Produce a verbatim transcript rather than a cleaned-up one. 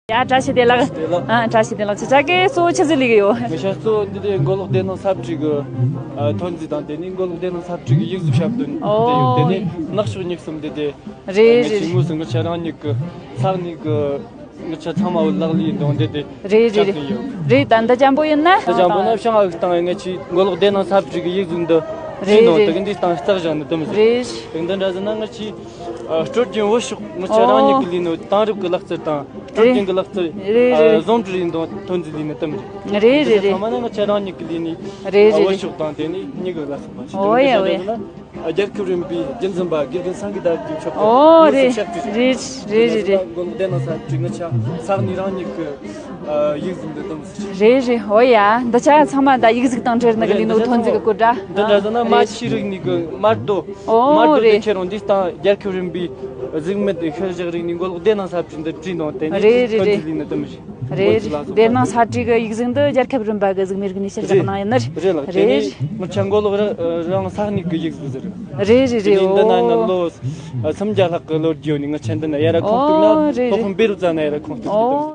ཡ། བཀྲ་ཤིས་བདེ་ལེགས། བདེ་ལེགས། ཨ། བཀྲ་ཤིས་བདེ་ལེགས། ཁྱེད་ཅག་གིས་གཙོ་བོ་ཆི་ཟིག་ལས་ཀྱི་ཡོད། ངས་ཤ་གཙོ་བོ་འདི་དེ་མགོ་ལོག་བདེ་སྣང་ས་བཀྲའི་གི་ཨ་ཐོན་རྫས་དང་། དེ་ནས་མགོ་ལོག་བདེ་སྣང་ས་བཀྲའི་གི་ཡིག་གཟུགས་ཞབས་བརྟན་དེ་ཡོད། དེ་ནས་ནག་ཕྱོགས་མྱིག་གསུམ་འདི་དེ། རེད་རེད། ངས་ཅིག་དངོས་སུ་ངི་ཆ་རང་ཉིད་ཀྱི་ས་གནས་ཀྱི་ངི་ཆ་ཚང་མ་བུ་ལག་ལས་འདོན་འདི་དེ། རེད་རེད་ཞབས་བརྟན་ཡོད། རེད། ད་འདི་ཅན་པོ་ཡིན་ན། འདི་ཅན་པོ་ན་བྱང་ཨ་ཁུ་སྟེང་ངི་ཆའི་མགོ་ལོག་བདེ་སྣང་ས་བཀྲའི་གི་ཡིག་གཟུགས་འདི་བྲིས་ནོ། རེད་དེ་གི་འདི་སྟེང་རྩེག་བཞག་ནི་དུམ་ཟེར། རེད། དེ་འདི་འདྲ་ཟེར་ན་ངི་ཆའི་ཨ་སྲོལ་རྒྱུན་བོད་ཤོག་ངི་ཆ་རང་ཉིད་ཀྱི་ལས་ནོ། དེང་རབས་ཀྱི་ལག་རྩལ་དང་སྲོལ་རྒྱུན་གྱི་ལག་རྩལ། རེད་རེད། ཨ་ཟུང་འབྲེལ་ཡིན་དང་ཐོན་རྫས་ལས་ནི་དུམ་རེད། རེད་རེད་རེད། ཚང་མ་ནི་ངི་ཆ་རང་ཉིད་ཀྱི་ལས་ནི། རེད་རེད་བོད་རེད། ཤོག་དང་དེ་ནི་མྱིག་གི་ལ་སོགས་པ་ཞིག། ཨོ་ཡ་ཨོ་ཡ། རྒྱལ་ཁབ་རིམ་པའི་རྒྱུན་འཛིན་པ་དགེ་རྒན་སངས་རྒྱས་དར་རྒྱས་མཆོག་གིས། ཨོ་རེད། ངོས་སུ་ཕྱག་བྲིས་རེད། རེད་རེད་རེད། མགོ་ལོག་བདེ་སྣང་ས་བཀྲའི་ངི་ཆ་ས་གནས་རང་ཉིད་ཀྱི་ཨ་ཡིག་གཟུགས་འདི་དུམ་ཟེར། རེད་རེད། ཨོ་ཡ། འདི་ཆ་ཚང་མ་ད་ཡིག་གཟུགས་དང་འབྲེལ་ནི་གི་ལས་ནོ། ཐོན་རྫས་གི་སྐོར་འདྲ། འདི་འདྲ་ཟེར་ན་རྨ་ཆུའི་རིག་གནས་གི་དམར་རྡོ། ཨོ་དམར་རྡོ་དེ། རེད། ཁྱེར་རུང་འདི་སྟེང་རྒྱལ་ཁབ་རིམ་པའི་གཟུགས་མེད་ཤུལ་བཞག་རིག་གནས་མགོ་ལོག་བདེ་སྣང་ས་བཀྲ་འདི་བྲིས་ནོ། དེ་ནི་རེད་རེད་ཐོན་རྫས་རེད། ལས་ནི་དུམ་ཞིག། རེད་རེད། བདེ་སྣང་ས་བཀྲའི་གི་ཡིག་གཟུགས་འདི་རྒྱལ་ཁབ་རིམ་པ་གི་གཟུགས་མེད་རིག་གནས་ཤུལ་བཞག་གི་ནང་ཡིན་ནི་རེད། རེད་ལགས། དེ་ནི་རེད། ངི་ཆ་མགོ་ལོག་རང་ས་གནས་གི་ཡིག་གཟུགས་ཟེར། རེད་རེད་དེ་རེད། ནི་འདི་ན་ཡིན་ན་ཨོ་ལོ་སུམ་བརྒྱ་ལྷག་གི་ལོ་རྒྱུས་ཡོད་ནི། ངི་ཆ་འདི་ན་ཡར་ར་ཁུངས་གཏུགས་ན། ཨོ་རེད་སློབ་དཔོན་བཻ་རོ་ཙ་ན་ཡར་ར་ཁུངས་གཏུགས་ནི། ཨོ།